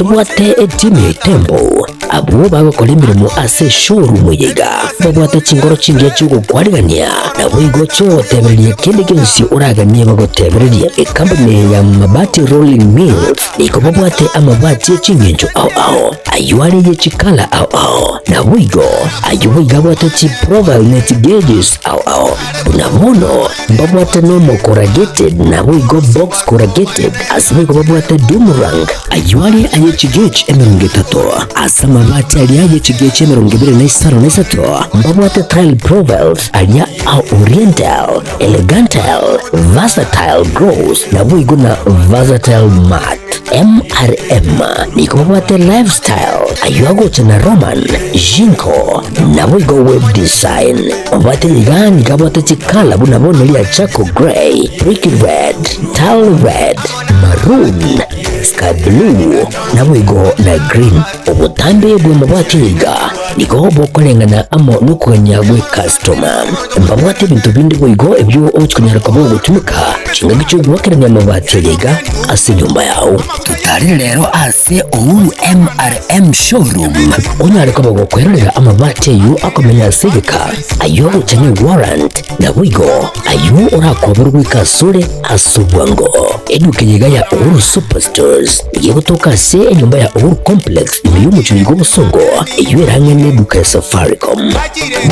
Ntobwate etimu ya Itembo abwo bagokora emeremo ase eshowroom eye iga. Babwate chingoro chingiya chi'ogokwarigania naboigo chi'ogotebereria kende gionsi oraganie bagotebererie. Ekampuni eye ya Mabati Rolling Mills nigo babwate amabati e ching'encho ao ao, ayio are ye chikala ao ao, naboigo ayio boigo abwate chiprofile ne chigauges ao ao. Buna bono mbabwate normal corrugated naboigo box corrugated, ase boigo babwate doomerang, ayio are aye chigauge 30, ase amabati aria aye chigauge 23 mbabwate tile profiles aria a oriental, elegantal, versatile gloss naboigo na versatile matte. MRM nigo babwate lifestyle ayio agocha na Roman, Jinko naboigo web design. Babwate iga nigo abwate chikala buna bono ria charcoal grey, brick red, tile red, maroon, sky blue naboigo na green. Obotambe bw'amabati iga nigo bokoreng'ana amo nokogania gwe customer. Mbabwate ebinto binde boigo ebio ogochi konyara koba ogotumeka chingaki chi'ogoakerania amabati aya iga ase enyomba yao. Totarire rero ase Uhuru MRM Showroom onyare koba gokwerorera amabati ayio akomenya ase egeka, ayio agocha ne warrant, naboigo ayio orakoberwe goika asore ase obwango. Eduka eye iga ya Uhuru Superstores nigo egotoka ase enyomba ya Uhuru Complex ime y'omochie oyo bw'obosongo, eyio ere ang'e neduka ya Safaricom.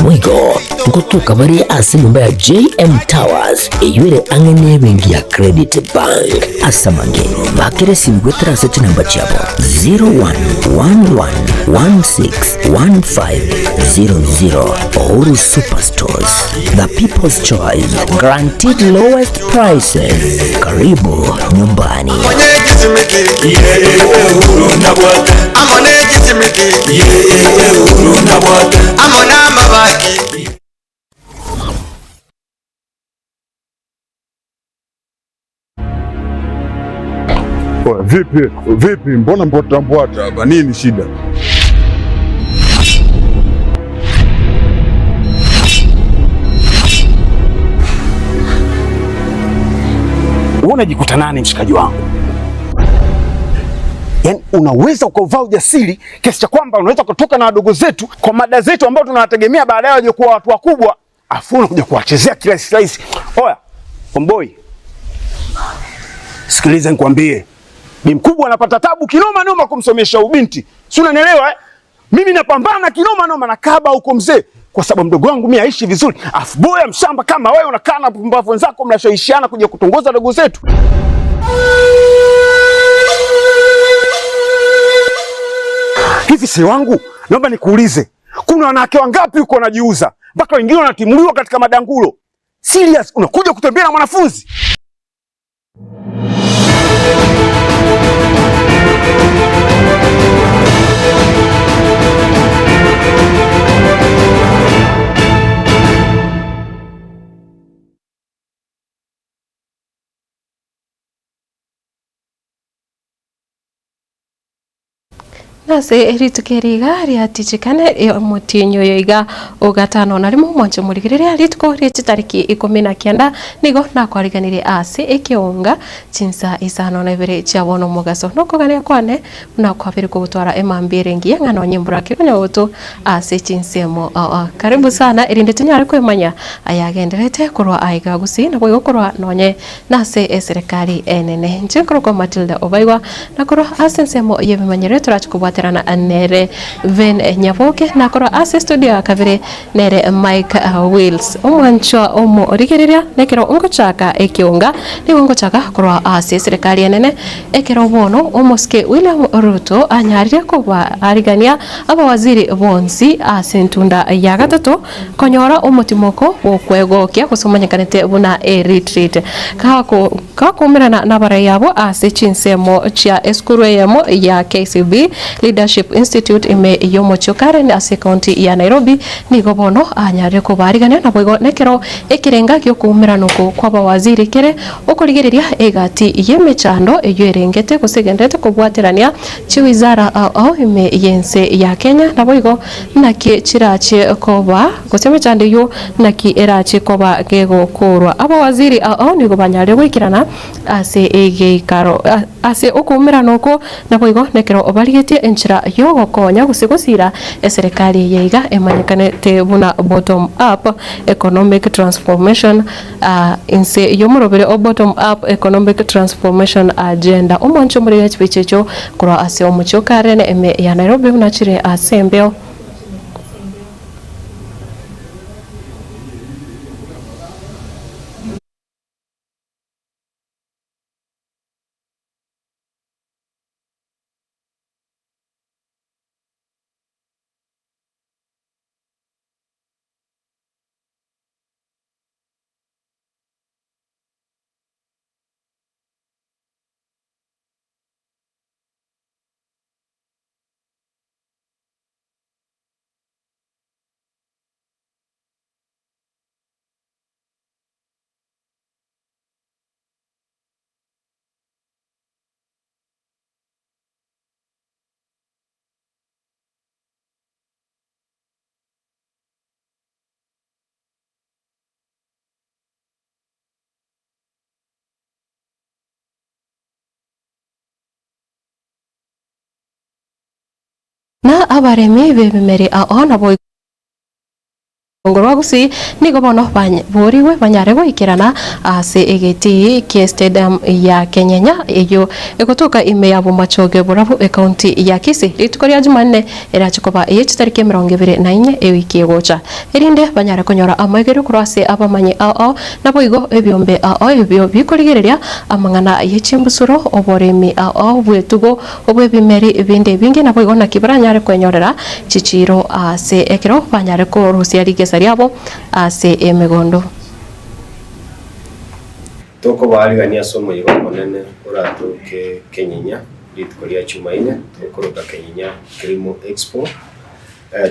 Boigo ngotoka bare ase enyomba ya JM Towers eyio ere ang'e nebenki ya Credit Bank. Ase amange, bakera esimi goetera ase chinamba chiabo 0111161500. Uhuru Superstores, the people's choice, guaranteed lowest prices. Karibu nyumbani. Oya, vipi vipi, mbona mbwata mbwata hapa? Nini shida? Wewe unajikuta nani mshikaji wangu? Yaani unaweza ukavaa ujasiri kiasi cha kwamba unaweza kutoka na wadogo zetu kwa mada zetu ambao tunawategemea baadaye waje kuwa watu wakubwa, afu unakuja kuwachezea kirahisi rahisi. Oya, omboi, sikiliza nikwambie, bi mkubwa anapata tabu kinoma noma kumsomesha ubinti, si unanielewa eh? Mimi napambana kinoma noma na kaba huko mzee, kwa sababu mdogo wangu mimi aishi vizuri, afu boya mshamba kama wewe unakaa na pumbavu wenzako mnashawishiana kuja kutongoza dogo zetu. Hivi si wangu, naomba nikuulize, kuna wanawake wangapi huko wanajiuza mpaka wengine wanatimuliwa katika madangulo? Serious, unakuja kutembea na mwanafunzi? Nase rituko eri iga riatichikane omotienyi oyo iga ogatano na rimo omwancho omorigereria rituko rie chitariki ikomi na kianda nigo nakwariganirie ase ekeonga chinsa isano na ibere chia bono omogaso nokogania kwane buna kwabere kogotwara emambia ere engiya ng'a nonye embura kegonya goto ase chinsemo ao ao. Karibu sana erinde tonyare kwemanya ayagenderete korwa aiga gusii naboigo korwa nonye nase eserekari enene. Inche nkorokwa Matilda Obaigwa na korwa ase ensemo y'ebimanyerero torache kobwaterana nere Ben Nyaboke na korwa ase studio ya kabere nere Mike Wills. Omwanchwa omorigereria nekero ngochaka ekeonga nigo ngochaka korwa ase eserekari enene ekero bono omosike William Ruto anyarire kobaarigania abawaziri bonsi ase entunda ya gatato konyora omotimoko bw'okwegokia gose omanyekanete buna e-retreat. Kakoumerana nabarai abo ase chinsemo chia esukuru eyemo ya KCB Leadership Institute ime y'omochie o Karen ase ekaunti ya Nairobi, nigo bono anyarire kobaarigania naboigo nekero ekerenga gi'okoumerana oko kw'abawaziri kere okorigereria egati y'emechando eyio erengete gose egendererete kobwaterania chiwizara ao ao ime y'ense ya Kenya naboigo naki chirache koba gose emechando eyio naki erache koba gegokoorwa. Abawaziri ao ao nigo banyarire goikerana ase egeikaro. Ase okoumerana oko, naboigo nekero barigetie enchera y'ogokonya gose gosiira eserekari eye iga emanyekanete buna Bottom Up Economic Transformation inse y'omorobere o Bottom Up Economic Transformation Agenda. Omwancho omorero chibicha echio korwa ase omochie o Karen ime ya Nairobi buna chire ase embeo. Na abaremi b'ebimeri ao naboigo rwa Gusii nigo bono borigwe banyare goikerana ase egetii kie stadium ya Kenyenya eyio egotoka ime ya Bomachoge Borabu ekaunti ya Kisii rituko ria Jumanne erache koba eye chitariki 24 ewiki egocha erinde banyare konyora amaigerio korwa ase abamanyi ao ao Naboigo ebiombe ao ebio bikorigereria amang'ana ye chimbusuro, oboremi ao bw'etugo, obw'ebimeri binde ebinge, naboigo naki baranyare kwenyorera chichiiro ase ekero banyare korusia rigesa riabo ase emegondo. Tokobaarigania ase omoyega omonene oratoke Kenyenya rituko ria Chumaine, tokoroka Kenyenya Kilimo Expo.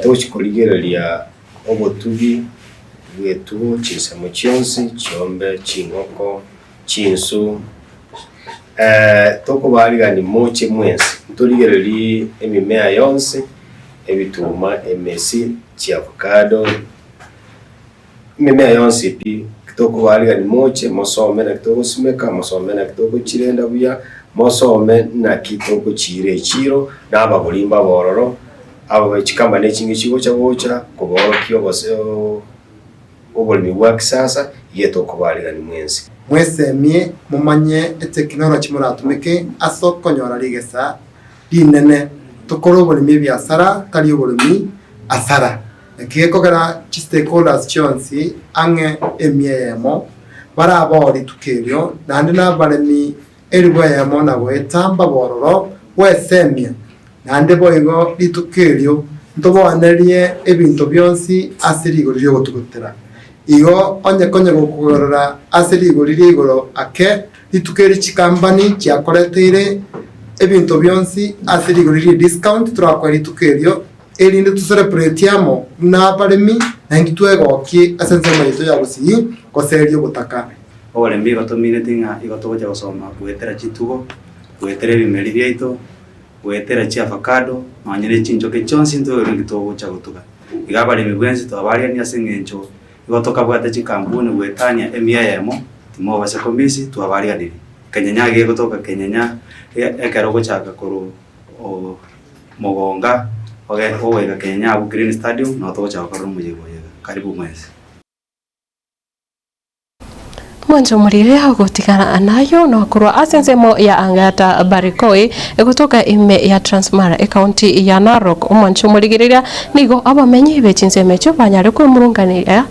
Togochia korigereria Obotugi bw'etugo chinsemo chionsi, chiombe, chingoko, chinsu, tokobarigani moche mwensi, ntorigererie emimea yonsi, ebituma, emesi, chiavocado, emimea yonsi pi, tokobarigani moche mosome naki togosimeka, mosome naki togochirenda buya, mosome naki togochiira echiro, na abagori mbabe ororo. Abo chikamba ne chinge chigocha gocha kobaorokia obose oboremi bwa kisasa, iga tokobaarigania mwensi. Mwesemie momanye etekinoloji moratumeke ase okonyora rigesa rinene. Tokore oboremi ebiasara tari oboremi asara. Naki gekogera chi stakeholders chionsi ang'e emia eyemo barabao rituko erio naende nabaremi Elifu eyemo na goeta mbabororo gwesemia, naende boigo rituko erio ntoboanerie ebinto bionsi ase rigori ri'ogotugutera. Igo onye konya gokogorora ase rigori ria igoro ake, rituko eri chikambani chiakoreteire ebinto bionsi ase rigori rie discount torakoe rituko erio, erinde toserebreti amo buna abaremi, naintwe twegokie ase ensemo yaito ya gusii goseria obotaka. Oborembe igo tomineti ng'a igo togocha gosoma goetera chitugo, goetera ebimeri biaito, goetera chiavacado, nonye ne chinchoke chionsi intwe ero togocha gotuga. Iga abaremi bwensi twabarianie ase eng'encho igo tokabwate chikampuni goetania emia eyemo, timobasa komisi, twabarianirie. Kenyenya gegotoka kenyenya ekero ogochaka korwa mogonga ogoika kenyenya abwo green stadium nabo togochaka korora omoyega oyo iga. Karibu mwensi. Mwanche omorire ogotigana nayo nokorwa ase ensemo ya Angata Barikoi egotoka ime ya Transmara ekaunti ya Narok. Omwanche omorigereria nigo abamenyi be chinsemo echio banyare kwemurunganeria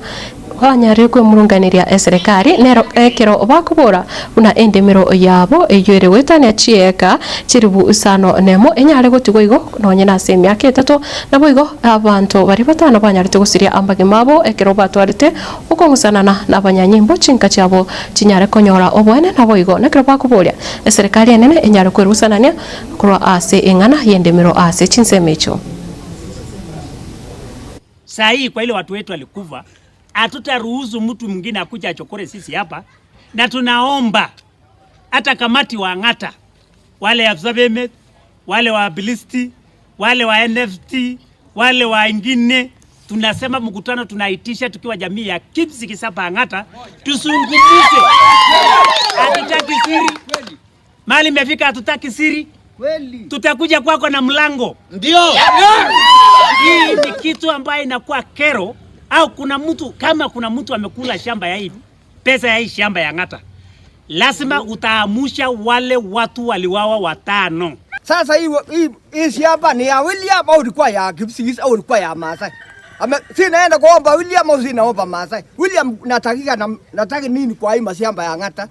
banyare kwemurunganeria eserekari nero ekero bakobora buna endemero yabo eyio ere goetania chieka chilifu isano nemo enyare gotigwa igo nonye nase emiaka etato naboigo abanto baria batano banyarete gosiria amagima abo ekero batwarete Okong'usanana nabanyanyimbo chinka chiabo chinyare konyora oboene, naboigo nekero bakoboria eserekari enene enyare kwerusanania korwa ase eng'ana y'endemero ase chinsemo echio. Saa hii kwa ile watu wetu walikufa, hatutaruhusu mtu mwingine akuja achokore sisi hapa, na tunaomba hata kamati wa Ang'ata, wale afisa beme, wale wa Bilisti, wale wa NFT, wale wengine, tunasema mkutano tunaitisha tukiwa jamii ya Kipsigis hapa Ang'ata, tusungumuze. Hatutaki siri. Mahali imefika hatutaki siri. Tutakuja kwako na mlango. Ndio. Hii ni kitu ambayo inakuwa kero au kuna mtu kama kuna mtu amekula shamba ya hii pesa ya hii shamba ya Ng'ata, lazima utaamusha wale watu waliwawa watano. Sasa hii hii hii shamba ni ya William au ilikuwa ya Kipsigis au ilikuwa ya Maasai? Ame, si naenda kuomba William au si naomba Maasai? William natakika na, nataka nini kwa hii mashamba ya Ng'ata?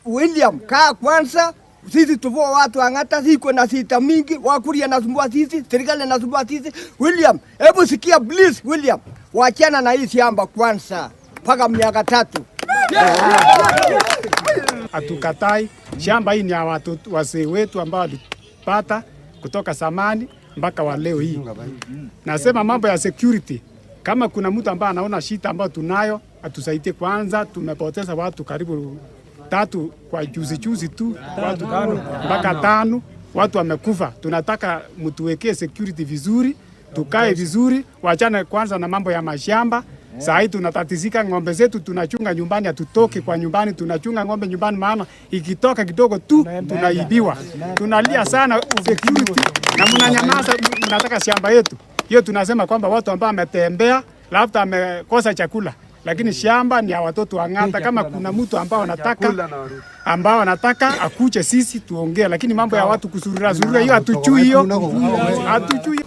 William kaa kwanza, sisi tuvua watu wa Ng'ata, siko na sita mingi, Wakuria nasumbua sisi, serikali nasumbua sisi. William, hebu sikia please William, wachana na hii shamba kwanza mpaka miaka tatu. Hatukatai shamba hii ni ya watu wazee wetu ambao walipata kutoka zamani mpaka wa leo hii. Nasema mambo ya security, kama kuna mtu ambaye anaona shida ambayo tunayo atusaidie kwanza. Tumepoteza watu karibu tatu kwa juzi juzi tu, watu mpaka tano, watu wamekufa. Tunataka mtuwekee security vizuri, tukae vizuri, wachane kwanza na mambo ya mashamba. Saa hii tunatatizika, ng'ombe zetu tunachunga nyumbani, hatutoki kwa nyumbani, tunachunga ng'ombe nyumbani, maana ikitoka kidogo tu tunaibiwa. Tunalia sana security na mnanyamaza, mnataka shamba yetu. Hiyo tunasema kwamba watu ambao ametembea labda amekosa chakula, lakini shamba ni ya watoto wa Ng'ata. Kama kuna mtu ambao anataka ambao anataka akuje, sisi tuongee, lakini mambo ya watu kusurura surura hiyo hatujui, hiyo hatujui.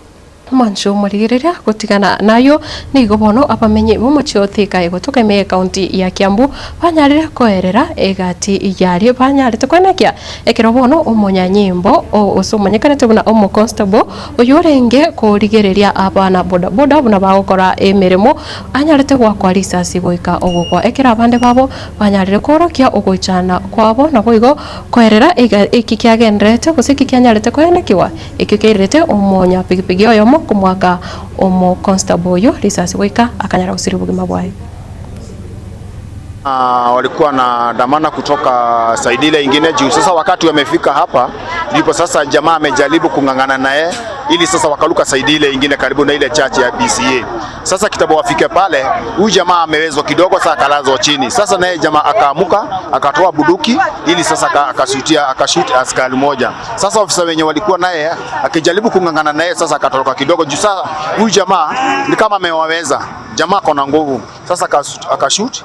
Mwancho omorigereria gotigana nayo nigo bono abamenyi b'omochie o Thika egotoka ime ekaunti ya Kiambu banyarire koerera egati yaria banyarete koenekia ekero bono omonyanyimbo ose omonyekanete buna omoconstable oyo orenge korigereria abana bodaboda buna bagokora emeremo anyarete goakwa risasi goika ogokwa ekero abande babo banyarire koorokia ogoichana kwabo naboigo koerera eki kiagenderete gose eki kianyarete koenekiwa Ekio kiairerete omonya pigipigi oyomo komoaka omo constable oyio risasi goika akanyara gosiria obogima bwaye. Walikuwa na dhamana kutoka saidi ile ingine juu. Sasa wakati wamefika hapa, ndipo sasa jamaa amejaribu kung'ang'ana naye ili sasa wakaruka saidi ile ingine karibu na ile church ya BCA. Sasa kitambo wafike pale, huyu jamaa amewezwa kidogo, sasa akalazwa chini. Sasa naye jamaa akaamuka akatoa buduki ili sasa akashutia akashoot askari moja. Sasa ofisa wenye walikuwa naye akijaribu kung'ang'ana naye sasa akatoroka kidogo juu sasa huyu jamaa ni kama amewaweza. Jamaa akona nguvu. Sasa akashoot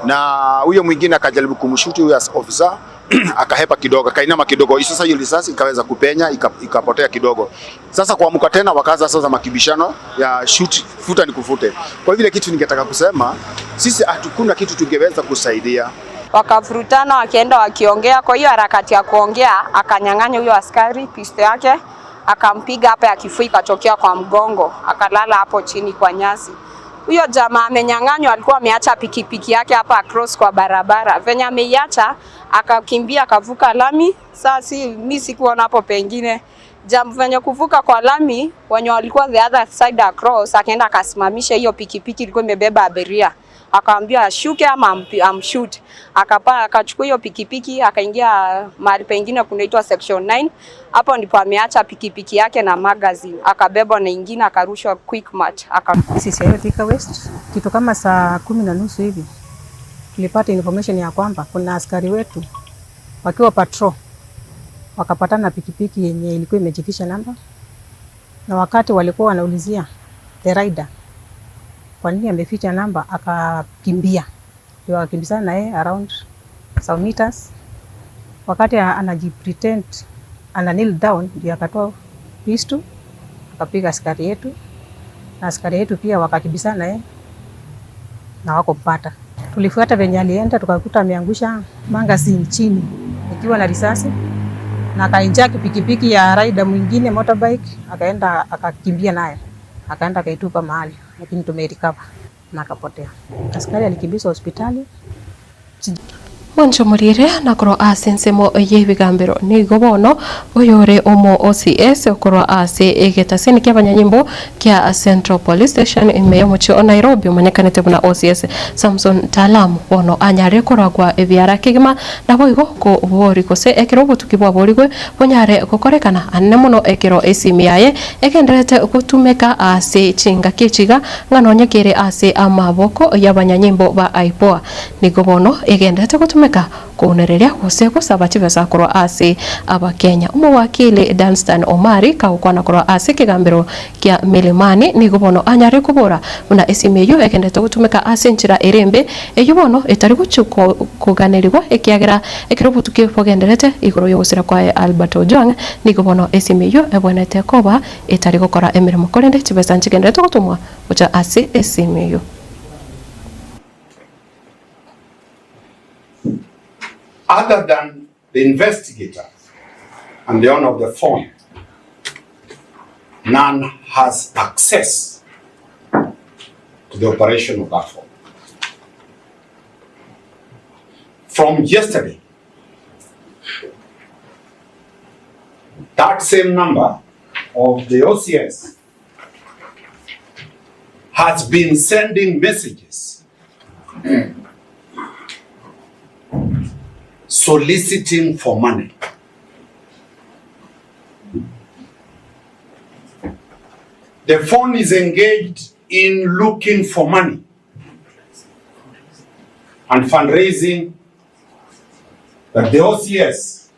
na huyo mwingine akajaribu kumshuti huyo ofisa akahepa kidogo, akainama kidogo. Sasa hiyo risasi ikaweza kupenya ikapotea kidogo. Sasa kuamka tena wakaanza sasa makibishano ya shoot, futa ni kufute. Kwa vile kitu ningetaka kusema sisi hatukuna kitu tungeweza kusaidia. Wakavurutana wakienda wakiongea. Kwa hiyo harakati ya kuongea akanyang'anya huyo askari pisto yake akampiga hapa ya kifua ikatokea kwa mgongo, akalala hapo chini kwa nyasi. Huyo jamaa amenyang'anywa, alikuwa ameacha pikipiki yake hapa across kwa barabara, venye ameiacha akakimbia akavuka lami. Sasa si mimi sikuona hapo pengine jambo venye kuvuka kwa lami, wenye walikuwa the other side across, akaenda akasimamisha hiyo pikipiki ilikuwa imebeba abiria, akamwambia ashuke ama amshoot. Akapa akachukua hiyo pikipiki akaingia mahali pengine kunaitwa section 9. Hapo ndipo ameacha pikipiki yake na magazine, akabebwa na ingine akarushwa Quickmart aka Sisi ya Thika West kitu kama saa 10:30 hivi tulipata information ya kwamba kuna askari wetu wakiwa patrol wakapatana na pikipiki yenye ilikuwa imejificha namba, na wakati walikuwa wanaulizia the rider kwa nini ameficha namba, akakimbia. Ndio akakimbizana na yeye around some meters. Wakati anajipretend ana kneel down, ndio akatoa pistol akapiga askari yetu, na askari yetu pia wakakimbizana na yeye na wakompata. Tulifuata venye alienda, tukakuta ameangusha magazine chini ikiwa na risasi, na akainjia pikipiki ya rider mwingine motorbike, akaenda akakimbia naye, akaenda akaitupa mahali, lakini tumerecover na akapotea. Askari alikimbizwa hospitali. Mwancho morire nakorwo ase ensemo y'ebigambero nigo bono oyore omo OCS okorwa ase egetaseni kia abanyanyimbo kia Central Police Station ime y'omochie o Nairobi omanyekanete buna OCS Samson Talamu bono anyare koragwa ebiara kegima naboigo kobori gose ekero obotuki bwaborigwe bonyare gokorekana anene mono ekero esimi yaye egenderete gotumeka ase chingaki echiga ng'a nonye kere ase amaboko y'abanyanyimbo ba IPOA nigo bono egenderete gotumeka. gotumeka kounereria gose gosaba chibesa korwa ase Abakenya. Omowakili Danstan Omari kagokwana korwa ase ekegambero kia Milimani nigo bono anyare kobora buna esimi eyio egenderete gotumeka ase enchera ere embe eyio bono etari gochia koganerigwa ekiagera ekero obotuki bogenderete igoro y'ogosira kwaye Albert Ojwang nigo bono esimi eyio ebwenerete koba etari gokora emeremo korende chibesa nchigenderete gotomwa gocha ase esimi eyio. Other than the investigator and the owner of the phone, none has access to the operation of that phone. From yesterday, that same number of the OCS has been sending messages soliciting for money. The phone is engaged in looking for money and fundraising that the OCS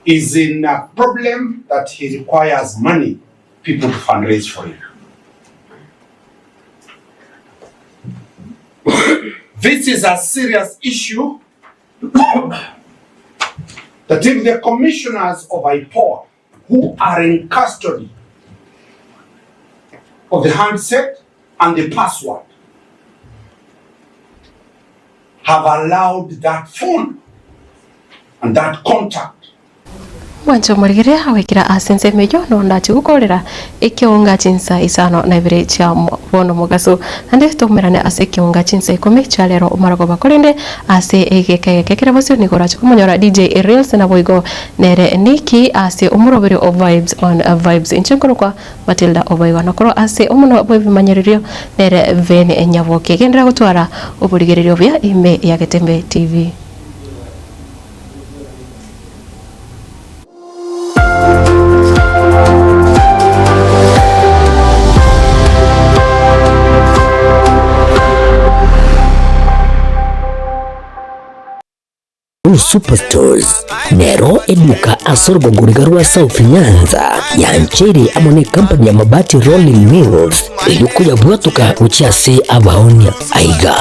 is in a problem that he requires money, people to fundraise for him. This is a serious issue that if the commissioners of IPOA who are in custody of the handset and the password have allowed that phone and that contact. Mwanche omorigereria agoikera ase ensemo eyio nondache gokorera ekeonga chinsa isano na ibere chia bono mogaso, naende toumerane ase ekeonga chinsa ikomi chia rero omaragoba. Korende ase egeka egeke kere bosio nigo orache komonyora DJ Reels naboigo nere Nicky ase omoroberio o Vibes on Vibes. Inche nkorokwa Matilda Oboigwa na korwa ase omonwa bw'ebimanyererio nere Vane Nyaboke. Genderera gotwara oborigereria obuya ime ya Getembe TV. Blue Superstores nero eduka ase orogongo riga rwa South Nyanza yancheire amo ne company ya Mabati Rolling Mills eyio koyabwatoka gochia ase abaonia. Aiga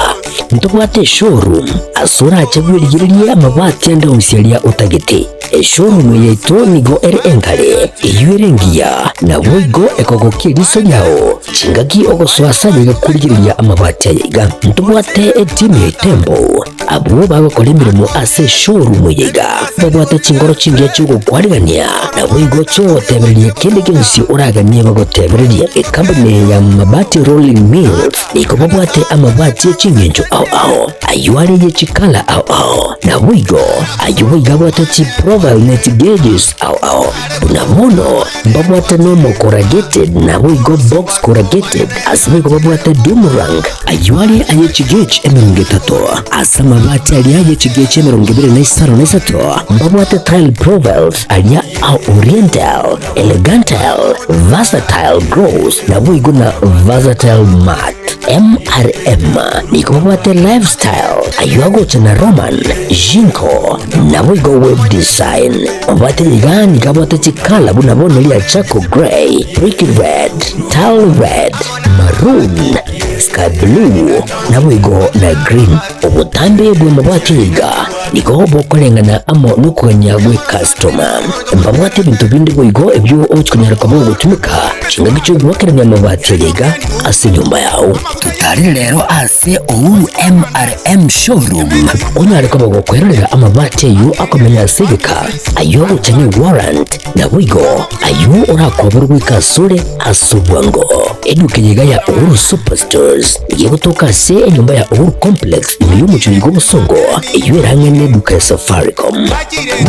ntobwate eshowroom ase orache bwerigererie amabati ande onsi aria otagete. Eshowroom yaito nigo ere enkare, eyio ere engiya, naboigo ekogokia eriso riao chingaki ogosoa ase ayaiga korigereria amabati ayaiga. Ntobwate etimu ya Itembo Abwo bagokora emeremo ase eshowroom eye iga, babwate chingoro chingiya chi'ogokwarigania, naboigo chi'ogotebereria kende gionsi oraganie bagotebererie. Ekampuni eye ya Mabati Rolling Mills nigo babwate amabati e ching'encho ao ao, ayio are ye chikala ao ao, naboigo ayio boigo abwate chiprofile ne chigauges ao ao. Buna bono mbabwate normal corrugated naboigo box corrugated, ase boigo babwate doom rank, Ayio are aye chigechi 30, ase amabati aria aye chigechi 23 mbabwate tile profiles aria a oriental, elegantal, versatile gloss, naboigo na versatile matte. MRM nigo babwate lifestyle, ayio agocha na Roman, Jinko, naboigo web design. Babwate iga nigo abwate chikala buna bono ria charcoal grey, brick red, tile red, maroon, sky blue, naboigo na green. Obotambe bw'amabati iga nigo bokoreng'ana amo nokogania gw'ecustoma. Mbabwate ebinto binde boigo ebio ogochi konyara koba ogotumeka chingaki chi'ogoakerania amabati aya iga ase enyomba yao. Totarire rero ase Uhuru MRM Showroom onyare koba gokwerorera amabati ayio akomenya ase egeka, ayio agocha ne warrant, naboigo ayio orakoberwe goika asore ase obwango. Eduka eye iga ya Uhuru Superstores nigo egotoka ase enyomba ya Uhuru Complex ime y'omochie oiga obosongo, eyio ere ang'e neduka ya Safaricom.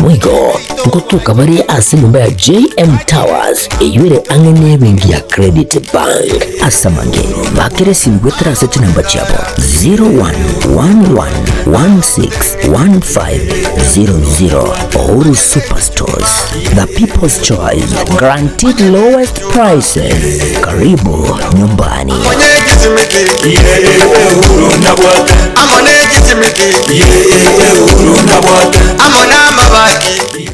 Boigo ngotoka bare ase enyomba ya JM Towers eyio ere ang'e nebenki ya Credit Bank. Ase amange, bakera esimi goetera ase chinamba chiabo 0111161500. Uhuru Superstores, the people's choice, guaranteed lowest prices. Karibu nyumbani. Simiti, amo n'amabati.